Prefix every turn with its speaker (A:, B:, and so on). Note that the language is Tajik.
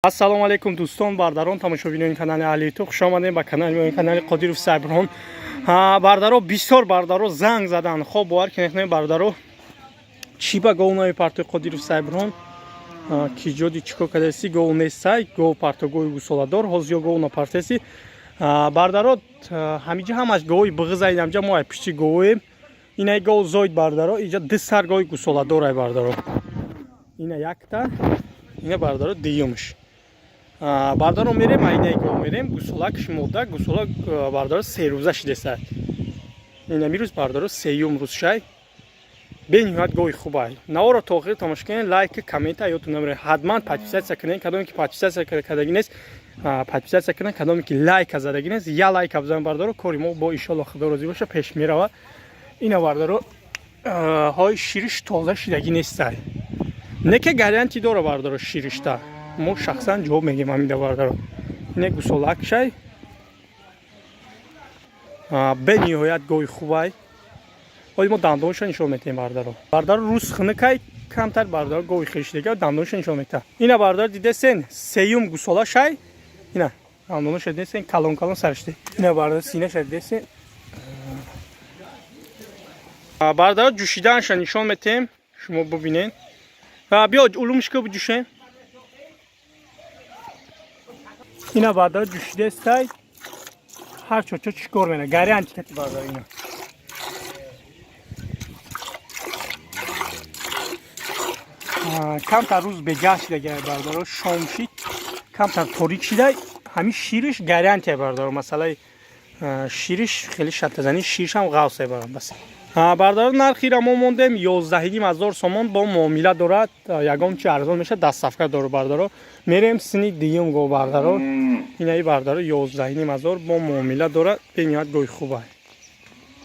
A: Ассалому алайкум, дӯстон, бардарон, тамошобинони канали Аҳли Ютуб. Хуш омадем ба канали канали Қодиров Сайбурҳон. Бардаро, бисёр бардаро занг задан. Хоб, бовар кунед, бардаро, чӣ ба гов намепартои, Қодиров Сайбурҳон, ки ҷоди чӣ кор кадаси, гов нестай, гов парто, гови гусоладор, ҳозир ё гов напартеси. Бардаро, ҳамиҷа ҳамаш гови бағиза, инамҷа мо ай пишти говоем. Инай гов зоид, бардаро, иҷа ду сар гови гусоладор ай, бардаро. Ина якта, ина, бардаро, дуюмш. Бардаро, мерем, айнаи гов мерем, гусолакш мода гусола, бардаро, 3 рӯза шидеса. Инами рӯз, бардаро, сеюм рӯзшай. Бениҳоят гови хубай. Наворо то охир тамошо кунед, лайк, коммента ёдтон намеред, ҳатман подписаться кунед. Кадоме ки подписаться кардагӣ нест, подписаться кунед. Кадоме ки лайка задагӣ нест, я лайка бизанед, бардаро. Кори мо бо иншолло, худо розӣ боша, пеш мерава. Ина, бардаро, ҳои шириш тоза шидагӣ нестай, не ки гарантия дора, бардаро, ширишта мо шахсан ҷавоб мегем ҳамида, бардаро. Ине гусолакшай, бениҳоят гови хубай. Ҳоли мо дандонша нишон метаҳем, бардаро. Бардаро, рӯз хунукай камтар, бардаро, гови хешидага дандонша нишон метаҳ. Ина, бардаро, дидесен, сеюм гусола шай. Ина дандоноша дидесен, калон калон сариште. Ина, бардаро, синаша дидесен. Бардаро, ҷӯшиданаша нишон метаҳем, шумо бубинед. Биё, улумшка биҷӯшем. Ина, бардаро, ҷӯшидестай, ҳар чочо чӣ кор мена, гарантия кати, бардаро, ина. Камтар рӯз бегаҳ шида, бардаро, шом шид, камтар торик шида. Ҳамин шириш гарантия, бардаро, масъалаи шириш хеле шартазанӣ, ширишам ғавсе бас. Бардаро, нархира мо мондем 11,5 ҳазор сомон, бо муомила дорад, ягон чи арзон мешавад, доставка дору, бардаро. Мерем сини дуюм гов, бардаро. Инаи, бардаро, 11,5 ҳазор, бо муомила дорад, бениҳоят гови хуба.